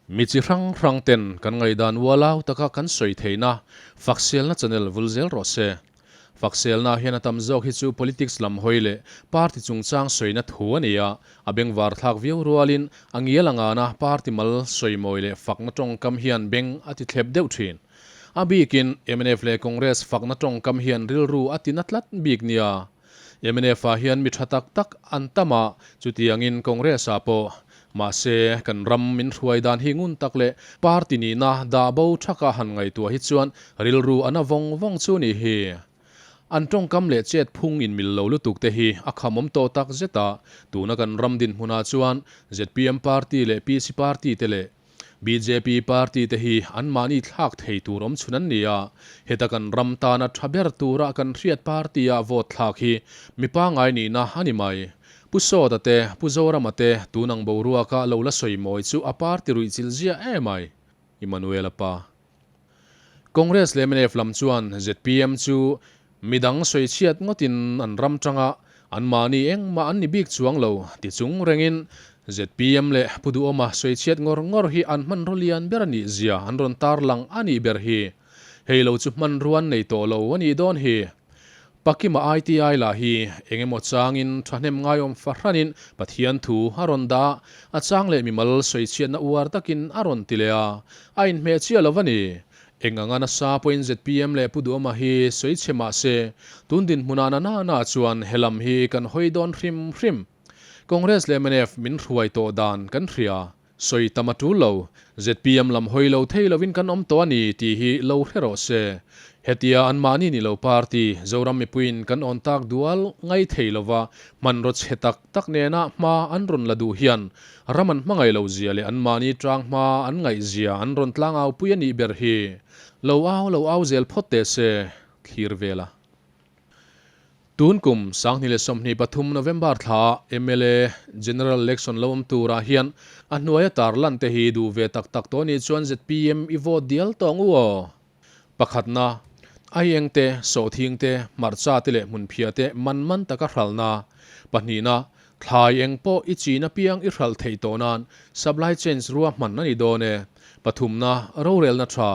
Mi chi hrang hrang ten kan ngaihdan ualau taka kan sawi theihna Fakselna channel vul zel rawh se. Fakselna hian a tam zawk hi chu politics lam hawi leh party chungchang sawina thu a ni a, a bengvar thlak viau rualin a ngial a ngana party mal sawimawi leh fakna tawngkam hian beng a ti thlep deuh thin. A bikin mnf leh Congress fakna tawngkam hian rilru a ti na tlat bik nia. Mnf ah hian mi tha tak tak an tam a, chutiangin Congress ah pawh. Mahse, kan ram min hruai dan hi ngun tak leh party nihna dah bo thaka han ngaihtuah hi chuan rilru a na vawng vawng chu nih hi. An tawngkam leh chet phung inmil lo lutuk te hi a khamawm tawh tak zet a, tuna kan ram dinhmunah chuan zpm party leh PC party te leh Bjp party te hi anmahni thlak thei tur awm chhun an ni a, heta kan ram tana tha ber tura kan hriat party ah vote thlak hi mi pangngai nihna a ni mai. Pu Sawta te, Pu Zorama te tun ang boruaka lo la sawi mawi chu a party ruih chilh ziah em ai. Emmanuel-a pa. Congress leh mnf lam chuan zpm chu midang sawi chhiat ngawtin an ram tanga anmahni engmah an ni bik chuang lo ti chung rengin zpm leh Pu Duhawma sawi chhiat ngawr ngawr hi an hmanraw lian ber a nih zia an rawn tarlang a nih ber hi. Hei lo chu hmanrua an nei tawh lo a nih dawn hi. Pakima ITI lah hi eng emaw changin thahnem ngaiawm fahranin Pathian thu a rawn dah a, a chang leh mimal sawichhiatna uar takin a rawn ti leh a, a inhmeh chiah lo a ni. Eng anga nasa pawhin zpm leh Pu Duhama hi sawichhe mah se, tun dinhmunah na na na chuan helam hi kan hawi dawn hrim hrim. Congress leh mnf min hruai tawh dan kan hria. Sawi tam a tul lo. Zpm lam hawi lo thei lovin kan awm tawh a ni tih hi lo hre rawh se. Hetia anmahni ni lo party Zoram mipuiin kan awn tak dual ngai thei lova hmanraw chhe tak tak nena hma an rawn la duh hian ram an hmangaih lo zia leh anmahni tang hma an ngaih zia an rawn tlang au pui a nih ber hi. Lo au lo au zel phawt teh se. Thlir vela. Tun kum 2023 November thla mla General Election lo awm turah hian a hnuaia tarlan te hi duh ve tak tak tawh nih chuan zpm i vote dial tawh ang u aw. Pakhatna, aieng te, sawhthing te, hmarcha te leh hmunphia te man man taka hralhna. Pahnihna, thlai eng pawh i chin apiang i hralh theih tawh nan supply chains ruahman a ni dawn e. Pathumna, rorelna tha,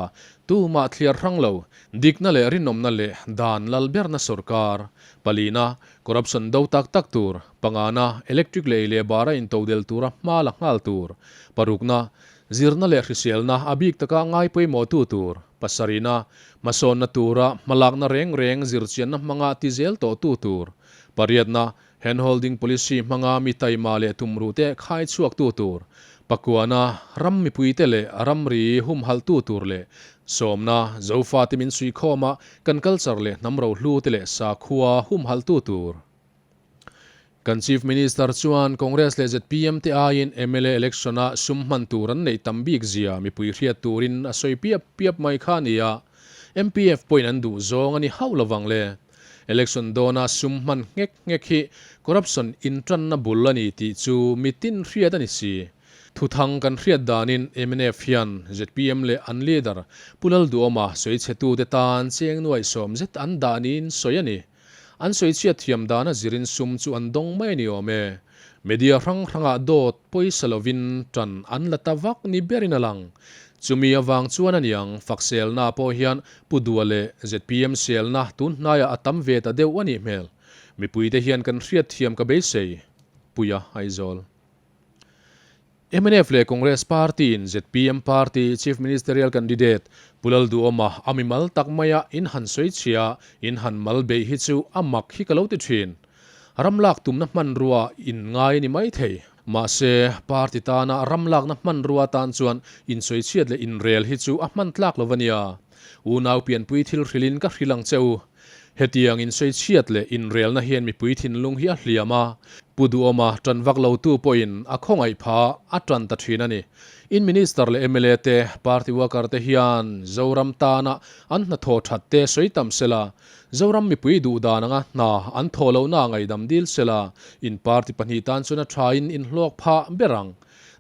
tumah thliar hrang lo, dikna leh rinawmna leh dan lal berna sawrkar. Palina, corruption do tak tak tur. Pangana, electric leh ei leh bara intodel tura hma la nghal tur. Parukna, zirna leh hriselna a bik taka ngai pawimawhtu tur. Pasarihna, hmasawnna tura hmalakna reng reng zirchianna hmanga ti zel tawhtu tur. Pariatna, Handholding policy hmanga mi taima leh tumruhte khai chhuaktu tur, pakuana ram mipuite leh ramri humhalhtu tur leh sawmna Zofate min suikhawma kan culture leh hnam rohlute leh sakhua humhalhtu tur. Kan Chief Minister chuan Congress leh zpm te aiin mla election-a sum hman tur an neih tam bik zia mipui hriat turin a sawi piap piap mai kha a ni a, MPF pawhin an duh zawng a ni hauh lovang le. Election dawna sum hman nghek nghek hi corruption intanna bul a ni tih chu mitin hriat a ni si. Thuthang kan hriat danin mnf hian zpm leh an leader Pu Lalduhawma sawichhetute tan cheng nuaih sawm zet an dah niin sawi a ni. An sawichhiat thiam dana zirin sum chu an dawng mai a ni awm e. Media hrang hrangah dawt pawisa lovin tan an la ta vak ni berin a lang. Chumi avang chuan a niang Fakselna pawh hian Pu Dua leh zpm selna tun hnaiah a tam ve ta deuh a nih hmel. Mipuite hian kan hriat thiam ka beisei. Puia Aizawl. Mnf leh Congress Party-in zpm Party Chief Ministerial Candidate Pu Lalduhawma a mimal tak maia in han sawi chhia, in han mal beih hi chu a mak hi ka lo ti thin. Ram lak tumna hmanrua in ngai a ni mai thei. Mahse, party tana ram lakna hmanrua tan chuan insawichhiat leh inrel hi chu a hman tlak lo a nia. Unau pianpui thil hrilhin ka hrilh ang che u. Hetiang insawichhiat leh inrelna hian mipui thinlung hi a hliam a, Pu Duhawma tan vak lotu pawhin a khawngaih pha a tan ta thin a ni. In Minister leh mla te, party worker te hian Zoram tana an hnathawh that te sawi tam sela, Zoram mipui duh dan anga hna an thawh lohna ngaihdam dil sela, in party pahnih tan chuan a thain in hlawk phah ber ang.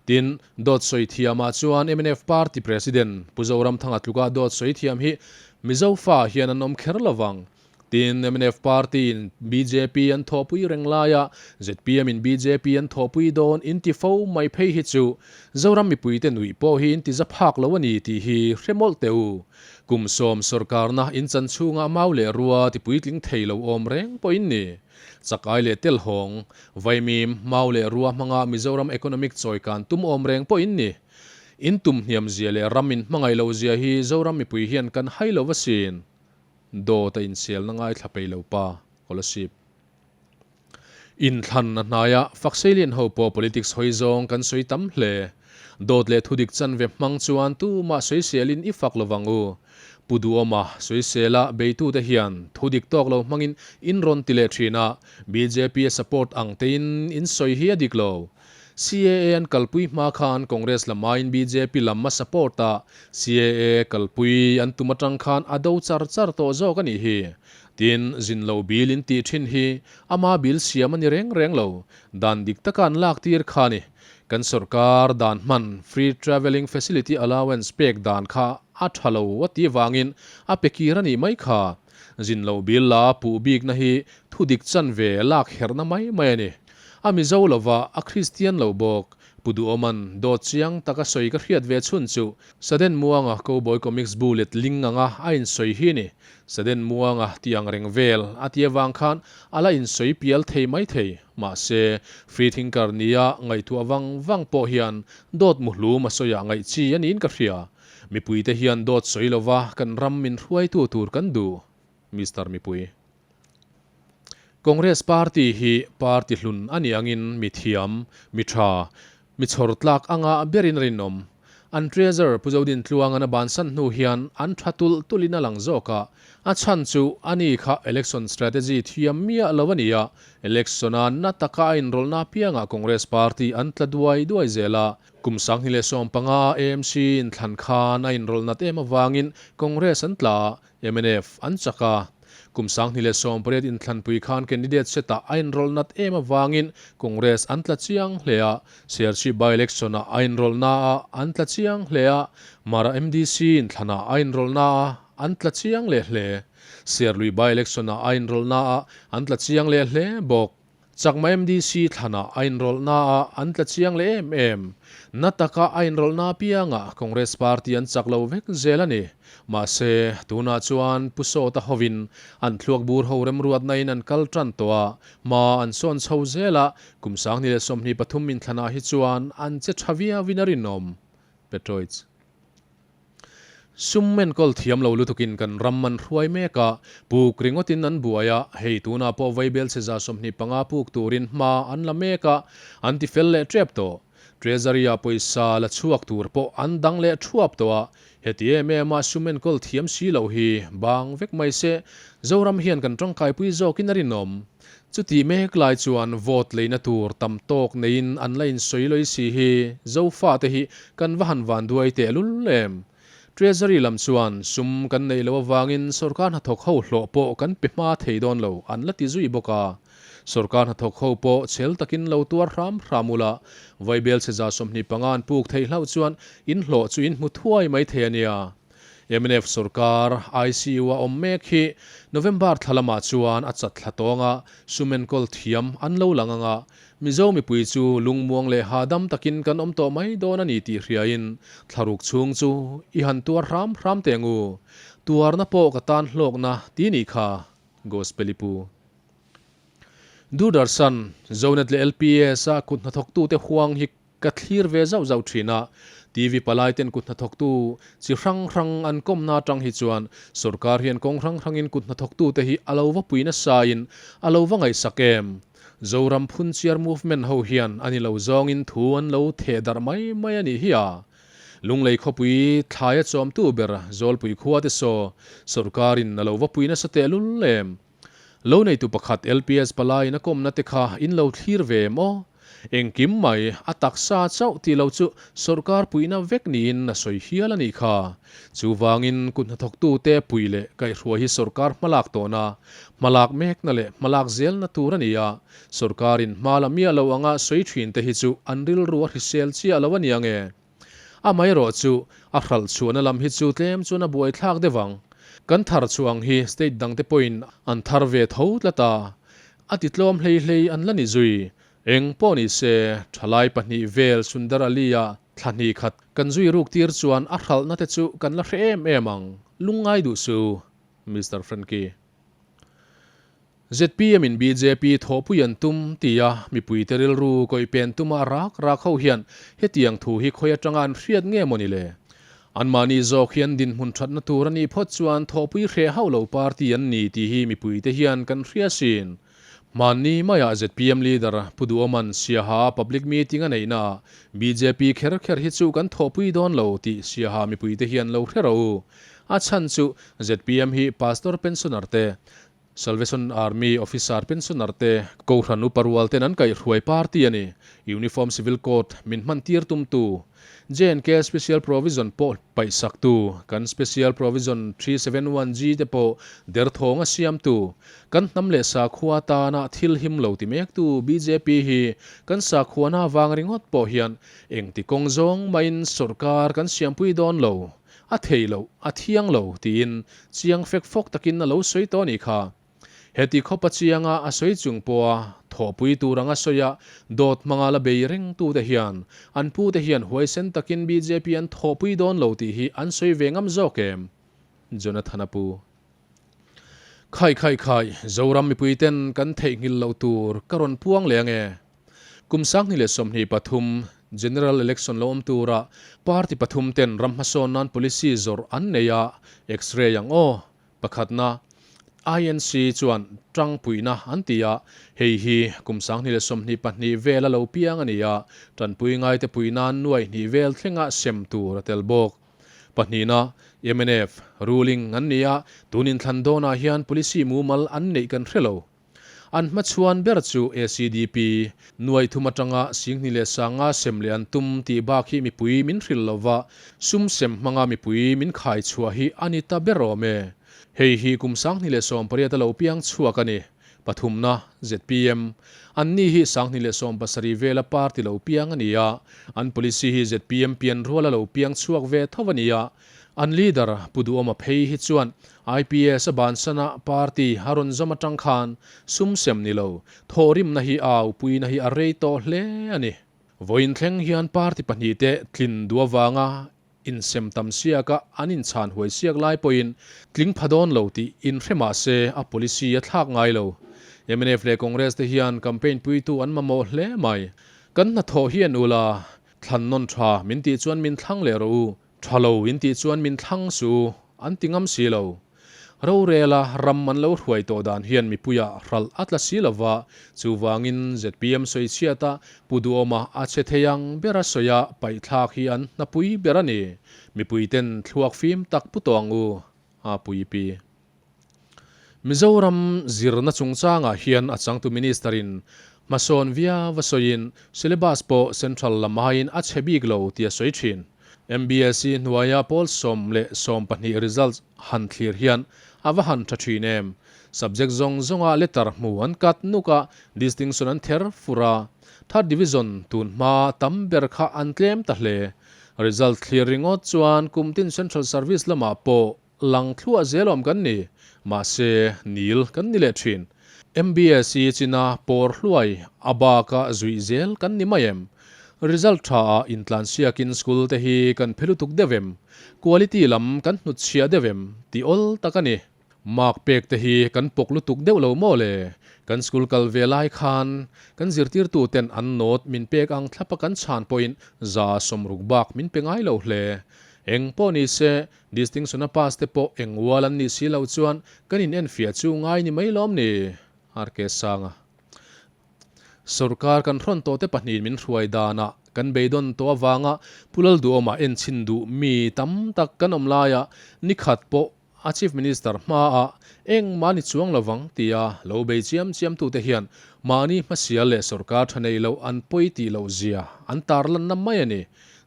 Tin, dawt sawi thiamah chuan mnf party president Pu Zoramthanga tluka dawt sawi thiam hi Mizo fa hian an awm kher lovang. Tin, mnf party in bjp an thawhpui reng laia zpm in bjp an thawhpui dawn in ti fo mai phei hi chu Zoram mipuite nuih pawh hi in ti za phak lo a ni tih hi hre mawlh teh u. Kum sawm sorkarna in chan chhungah mau leh rua ti puitling thei lo awm reng pawh in ni. Chakai leh telhawng, vaimim, mau leh rua hmanga Mizoram economic chawikan tum awm reng pawh in ni. In tum hniam zia leh ram in hmangaih loh zia hi Zoram mipui hian kan hai lo asin. Dawt a insialna ngaithla pei lo pa, Kolasib. Inthlan a hnaia Fakseilian ho pawh politics hawi zawng kan sawi tam hle. Dawt leh thudik chanve hmang chuan tumah sawiselin i fak lovang u. Pu Duhawma sawisela beitute hian thudik tawk lo hmangin in rawn ti leh thin a, bjp a support ang tein in sawi hi a dik lo. CAA an kalpui hma khan Congress lam aiin bjp lam a support a, CAA kalpui an tum atang khan a do char char tawh zawk a nih hi. Tin, zin lo bil in tih thin hi ama bil siam a ni reng reng lo, dan dik taka an lak tir kha a ni. Kan sorkar dan hman Free Travelling Facility Allowance pek dan kha a tha lo a tih vangin a pe kir a nih mai kha. Zin lo bil la puh bikna hi thudik chanve lak herhna mai mai a ni. A Mizo lova, a Kristian lo bawk. Pu Duhawman dawt chiang taka sawi ka hriat ve chhun chu Sudden Muanga Cowboy Comics bu let ling anga a insawi hi ni. Sudden Muanga tih ang reng vel a ti avang khan a la insawi pial thei mai thei. Mahse, free thinker nia ngaihtuah vang vang pawh hian dawt muhlum a sawiah ngaih chi a niin ka hria. Mipuite hian dawt sawi lova kan ram min hruaitu tur kan duh. Mister Mipui. Congress Party hi party hlun a nih angin mi thiam, mi tha, mi chhawr tlak anga berin a rinawm. An Treasurer Pu Zodintluangan a bansan hnu hian an tha tulh tulhin a lang zawk a, a chhan chu ani kha election strategy thiam miah lo a ni a, election-a na taka a inrawlhna apiangah Congress Party an tla duai duai zel a, kum 2015 AMC inthlan khan a inrawlh nat em avangin Congress an tla a, Mnf an chak a, kum 2018 inthlanpui khan candidate setah a inrawlh nat em avangin Congress an tla chiang hle a, Serchhip by-election-ah a inrawlh naah an tla chiang hle a, Mara MDC inthlanah a inrawlh naah an tla chiang leh hle. Serlui by-election-ah a inrawlh naah an tla chiang leh hle bawk. Chakma MDC thlanah a inrawlhnaah an tla chiang leh em em. Na taka a inrawlhna apiangah Congress party an chak lo vek zel a ni. Mahse, tunah chuan Pu Sawta hovin an thluak bur ho remruatnain an kal tan tawh a, hma an sawn chho zel a, kum 2023 inthlanah hi chuan an che tha viauin a rinawm. Petroich. Sum enkawl thiam lo lutukin kan ram an hruai mek a, puk ringawtin an buai a, hei tunah pawh vaibel chhe 25 puk turin hma an la mek a, an ti fel leh tep tawh. Treasury-ah pawisa la chhuak tur pawh an dang leh thuap tawh a, heti em em a sum enkawl thiam si loh hi bang vek mai se, Zoram hian kan tangkaipui zawkin a rinawm. Chuti mek lai chuan vote leina tur tam tawk neiin an la insawi lawih si hi Zofate hi kan va han van duai teh lul em? Treasury lam chuan sum kan neih loh avangin sorkar hnathawk ho hlawh pawh kan pe hma thei dawn lo an la ti zui bawk a. Sorkar hnathawk ho pawh chhel takin lo tuar hram hram ula, vaibel chhe 25 an puk theih hlauh chuan in hlawh chu in hmu thuai mai thei a nia. Mnf sorkar ICU a awm mek hi November thla lamah chuan a chat thla tawng a, sum enkawl thiam an lo lang ang a, Mizo mipui chu lungmuang leh hahdam takin kan awm tawh mai dawn a ni tih hriain thlaruk chhung chu i han tuar hram hram teh ang u. Tuarna pawh ka tan hlawkna ti nih kha, Gospel-i pu. Doordarshan, Zonet leh LPS-a kut hnathawktute huang hi Ka thlir ve zauh zauh thin a, TV palai ten kut hnathawktu chi hrang hrang an kawmna atang hi chuan sorkar hian kawng hrang hrangin kut hnathawktute hi a lo va pui nasain a lo va ngaihsak em? Zoram Phunchiar Movement ho hian a ni lo zawngin thu an lo theh darh mai mai a nih hi a. Lunglei khawpui thlaia chawmtu ber Zawlpui khua te saw sorkarin a lo va pui nasa tehlul em? Lo neitu pakhat LPS palaiin a kawmna te kha in lo thlir ve em aw? Engkim mai, a taksa chauh tih lo chu sawrkar puihna vek niin a sawi hial a nih kha. Chuvangin kut hnathawktute pui leh kaihhruai hi sawrkar hmalak tawhna, hmalak mekna leh hmalak zelna tur a ni a. Sawrkarin hma la miah lo anga sawi thin te hi chu an rilru a hrisel chiah lo a ni ange. Amaherawhchu, a hralh chhuahna lam hi chu tlem chuan a buaithlak deuh ang. Kan thar chhuah ang hi state dangte pawhin an thar ve tho tlat a, a ti tlawm hlei hlei an la ni zui. Eng pawh ni se, thalai pahnih vel Sundar Ali-a thla hnih khat kan zui ruk tir chuan a hralhna te chu kan la hre em em ang, lungngai duh su, Mister Frankie. Zpm in bjp thawhpui an tum tia mipuite rilru kawih pen tuma rak rak ho hian hetiang thu hi khawi atanga an hriat nge maw ni le? Anmahni zawk hi an dinhmun thatna tur a nih phawt chuan thawhpui hreh hauh lo party an ni tih hi mipuite hian kan hria sin. Hmanni maiah zpm leader Pu Duhawman Siaha public meeting a neihnaah bjp kher kher hi chu kan thawhpui dawn lo tih Siaha mipuite hian lo hre rawh u. A chhan chu zpm hi pastor pensioner te, Salvation Army officer pensioner te, Kohhran upa rual ten an kaihhruai party a ni. Uniform Civil Code min hman tir tumtu, J&K Special Provision pawh paihsaktu, kan Special Provision 371G te pawh derthawng a siamtu, kan hnam leh sakhua tana thil him lo ti mektu bjp hi kan sakhuana avang ringawt pawh hian engti kawng zawng mahin sawrkar kan siampui dawn lo. A thei loh, a thiang lo, tiin chiang fek fawk takin a lo sawi tawh a nih kha. Heti khawpa chianga a sawi chung pawha thawhpui tur anga sawi a, dawt hmanga la bei ringtute hian an pute hian huaisen takin bjp an thawhpui dawn lo tih hi an sawi ve ngam zawk em? Jonathan a pu. Khai khai khai, Zoram mipuiten kan theihnghilh loh tur ka rawn puang leh ange. Kum 2023 General Election lo awm tura party pathum ten ram hmasawn nan policy zawrh an nei a, X-ray ang aw. Pakhatna, INC chuan tangpuina an ti a, hei hi kum 2022 vela lo piang a ni a, tanpui ngaite pui nan nuai hnih vel thlenga sem tur a tel bawk. Pahnihna, mnf ruling an ni a, tun inthlan dawnah hian policy mumal an neih kan hre lo. An hmachhuan ber chu ACDP, nuai thum atanga Singhni leh Sanga sem leh an tum tih bak hi mipui min hrilh lo va, sum sem hmanga mipui min khai chhuah hi a ni ta ber awm e. Hei hi kum 2018 a lo piang chhuak a ni. Pathumna, zpm, Anni hi 2017 vela party lo piang a ni a, an policy hi zpm pian rual a lo piang chhuak ve tho a ni a, An leader Pu Duhawma phei hi chuan IPS a bansana party a rawn zawm atang khan sum sem ni lo, thawhrimna hi a aupuina hi a rei tawh hle a ni. Vawiin thleng hian party pahnihte tlin duh avanga insem tam siaka an inchhan huai siak lai pawhin tling pha dawn lo tih inhre mah se a policy a thlak ngai lo. Mnf leh Congress te hian campaign puitu an mamawh hle mai. Kan hnathawh hi an ul a, thlan nawn tha min tih chuan min thlang leh rawh u. Tha lo in tih chuan min thlang su an ti ngam si lo. Rorela ram an lo hruai tawh dan hian mipuia hralh a tla si lova, chuvangin zpm sawi chhiata Pu Duhawma a che thei ang bera sawia paihthlak hi an hnapui ber a ni. Mipui ten thluak fim tak pu tawh ang u, a pui pi. Mizoram zirna chungchangah hian a changtu Minister in hmasawn viau a sawiin syllabus pawh central lam aiin a chhe bik lo tih a sawi thin. MBSE hnuaia pawl 10 le 12 results han thlir hian a va han tha thin em. Subject zawng zawnga letter hmu an kat nuk a, distinction an ther fur a. Third division tun hma tam ber kha an tlem ta hle. Result thlir ringawt chuan kum tin central service lamah pawh Lang thluah zel awm kan ni, mahse nil kan ni leh thin. MBSE china pawr hluai a baka zuih zel kan ni mai em? Result tha ah intlansiakin school te hi kan phe lutuk deuh em? Quality lam kan hnutchhiah deuh em? Tih awl tak a ni. Mark pek te hi kan pawk lutuk deuh lo maw le? Kan school kal ve lai khan kan zirtirtu ten an note min pek ang thlapa kan chhan pawhin 60% bak min pe ngai lo hle. Eng pawh ni se, Distinction a pass te pawh eng ual an nih si loh chuan kan in enfiah chu ngai ni mai lawm ni? RK Sanga. Sorkar kan hrawn tawh te pahnihin min hruai danah kan beidawn tawh avanga Pu Lalduhawma enchhin duh mi tam tak kan awm laia nikhat pawh a Chief Minister hmaah engmah ni chuang lovang tia lo bei chiam chiam tute hian mahni hmasial leh sorkar tha nei loh an pawi tih loh zia an tarlanna mai a ni.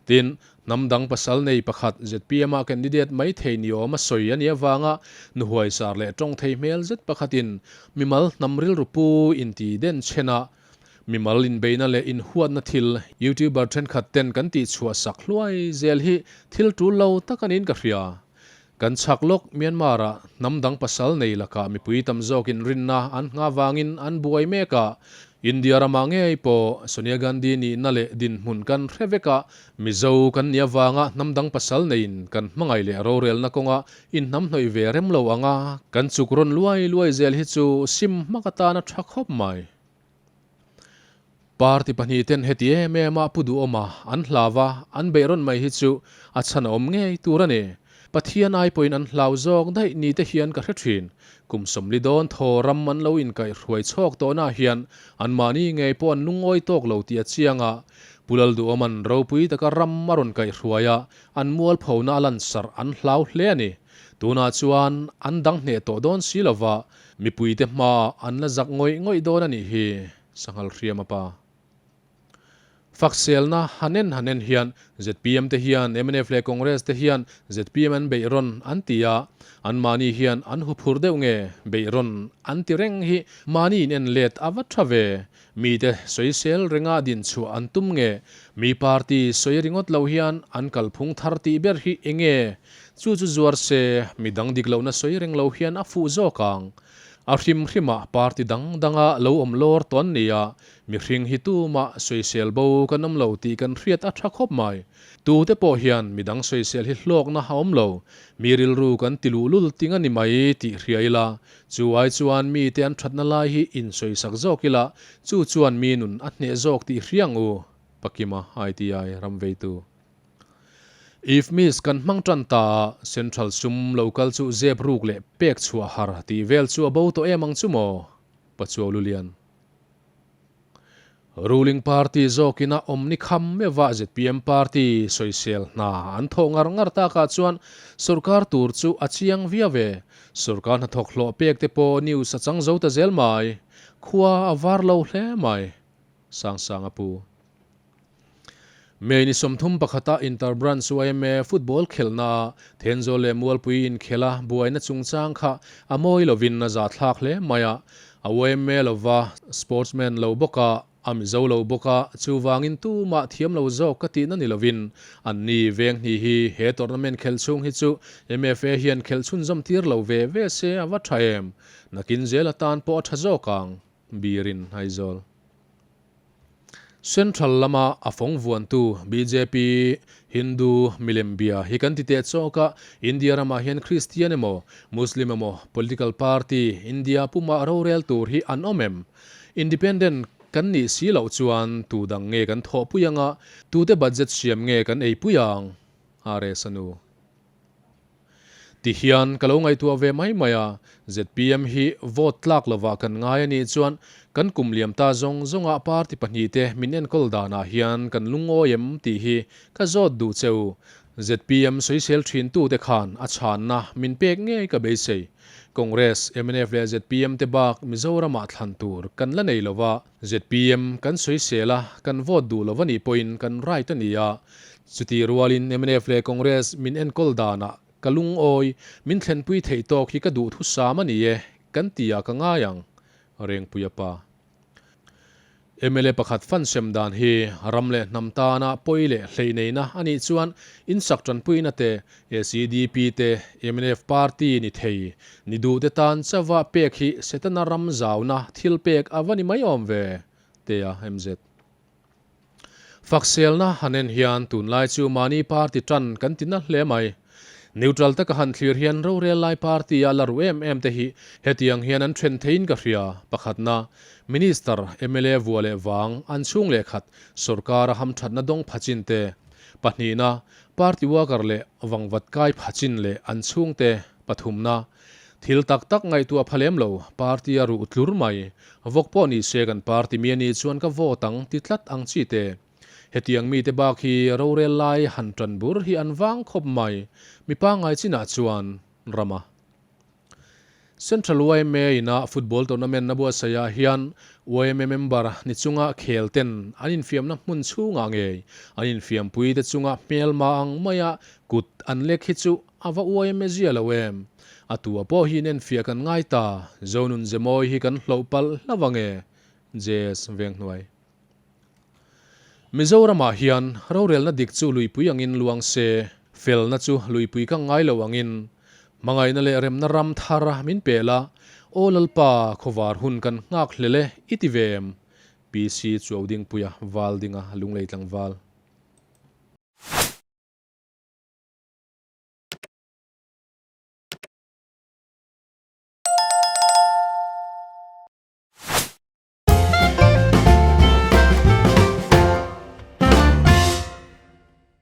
Tin, Hnam dang pasal nei pakhat zpm a candidate mai thei ni awm a sawi a nih avanga nuhuaisar leh tawng thei hmel zet pakhatin mimal hnam rilru pu inti den chhen a, mimal inbeihna leh inhuatna thil youtuber thenkhat ten kan tihchhuah sak hluai zel hi thil tul lo tak a niin ka hria. Kan chhak lawk Myanmar-ah hnam dang pasal nei lakah mipui tam zawkin rinna an nghah vangin an buai mek a. India ramah ngei pawh Sonia Gandhi nihna leh dinhmun kan hre vek a, Mizo kan nih avanga hnam dang pasal neiin kan hmangaih leh rorelna kawnga inhnamhnawih ve rem lo anga kan chuk rawn luai luai zel hi chu sim hmak atan a tha khawp mai. Party pahnihten heti em em a pu duhawma an hlau a, an beih rawn mai hi chu a chhan a awm ngei tur a ni. Pathian ai pawhin an hlau zawk daih ni te hian ka hre thin. Kum 40 dawn thaw ram an lo inkaihhruai chhawk tawhnaah hian anmahni ngei pawh an lungawi tawk lo tih a chiang a. Pu Lalduhawma'n ropui taka ram a rawn kaihhruai a, an mualphona a lansarh an hlau hle a ni. Tunah chuan an dang hneh tawh dawn si lova, Mipuite hmaah an la zak ngawih ngawih dawn a nih hi, Sanghal hriam a pa. Fakselna hanen hanen hian zpm te hian mnf leh Congress te hian zpm an beih rawn an ti a, anmahni hian an huphur deuh nge beih rawn an ti reng hi mahni in en let a va tha ve. Mite sawisel renga dinchhuah an tum nge mi party sawi ringawt lo hian an kalphung thar tih ber hi enge Chu chu zuar se, mi dang dik lohna sawi reng lo hian a fuh zawk ang. A hrim hrimah party dang danga lo awm lawr tawn nia, mihring hi tumah sawisel bo kan awm lo tih kan hriat a tha khawp mai. Tute pawh hian mi dang sawisel hi hlawkna a awm lo, mi rilru kan ti luhlul ting a ni mai tih hria ila, chu ai chuan mite an thatna lai hi insawisak zawk ila, chu chuan mi nun a hneh zawk tih hria ang u, Pakima ITI ramveitu. If miss kan hmang tan ta a, Central sum lo kal chu zep ruk leh pek chhuah har tih vel chu a bo tawh em ang chu maw? Pachuau Lulian. Ruling party zawkin a awm ni kham meuh a zpm party sawisel hna an thawh ngar ngar takah chuan sorkar tur chu a chiang viau e. Sorkar hnathawk hlawh pek te pawh news a chang zo ta zel mai. Khua a var lo hle mai. Sangsang a pu. May ni 31 a Inter Branch yma football khelhna Thenzawl leh Mualpui inkhela buaina chungchang kha a mawi lovin a zahthlak hle mai a. A yma lova sportsman lo bawk a, a Mizo lo bawk a, chuvangin tumah thiam lo zawk ka tihna ni lovin anni veng hnih hi he tournament khelh chhung hi chu MFA hian khelh chhunzawm tir lo ve ve se a va tha em? Nakin zel atan pawh a tha zawk ang, Birin Aizawl. Central lama a fawng vuantu bjp Hindu milem bia hi kan ti teh chawk a, India ramah hian Christian emaw Muslim emaw political party India puma rorel tur hi an awm em? Independent kan nih si loh chuan tu dang nge kan thawhpui anga, tute budget siam nge kan eipui ang? RS a nu. Ti hian ka lo ngaihtuah ve mai mai a, zpm hi vote tlak lovah kan ngai a nih chuan kan kum liam ta zawng zawngah party pahnihte min enkawl danah hian kan lungawi em tih hi ka zawt duh che u. Zpm sawisel thintute khan a chhanna min pek ngei ka beisei. Congress, mnf leh zpm te bak Mizoramah thlan tur kan la nei lova, Zpm kan sawisel a, kan vote duh lo a nih pawhin kan right a ni a. Chutih rualin mnf leh Congress min enkawl danah ka lungawi, min thlenpui theih tawk hi ka duhthusam a ni e, kan ti ah ka ngai ang, Rengpuia pa. Mla pakhat fan sem dan hi ram leh hnam tana pawi leh hleineina a nih chuan insak tanpuina te, SEDP te, mnf party ni thei ni duh te tan chauha pek hi Setana ram zauna thil pek a va ni mai awm ve, tia MZ. Fakselna han en hian tunlai chu mahni party tan kan ti na hle mai. Neutral taka han thlir hian rorel lai party a la ru em em te hi hetiang hian an then theiin ka hria. Pakhatna, Minister, mla vua leh vang, an chhung leh khat, sorkar a hamthatna dawng pha chin te. Pahnihna, Party worker leh vangvat kai pha chin leh an chhungte. Pathumna, Thil tak tak ngaihtuah pha lem lo, party a ruh tlur mai. Vawk pawh ni se kan party mi a nih chuan ka vote ang ti tlat ang chi te. Hetiang mite bak hi rorel lai han tan bur hi an vang khawp mai. Mi pangngai chinah chuan rama. Central yma ina football tournament a buatsaihah hian yma member ni chunga khel ten an infiamna hmun chhungah ngei an infiampui te chunga hmelma ang maia kut an lek hi chu A va yma zia lo em? A tua pawh hi inenfiah kan ngai ta, Zonun Zemawi hi kan hloh palh hlauh ange, JS Venghnuai. Mizoramah hian rorelna dik chu luipui angin luang se, felna chu luipui ka ngai lo angin. Hmangaihna leh remna ram thar min pe la, Aw Lalpa, khawvar hun kan nghak hlel e, i ti ve em? PC Chuaudingpuia, Valdinga, Lunglei tlangval.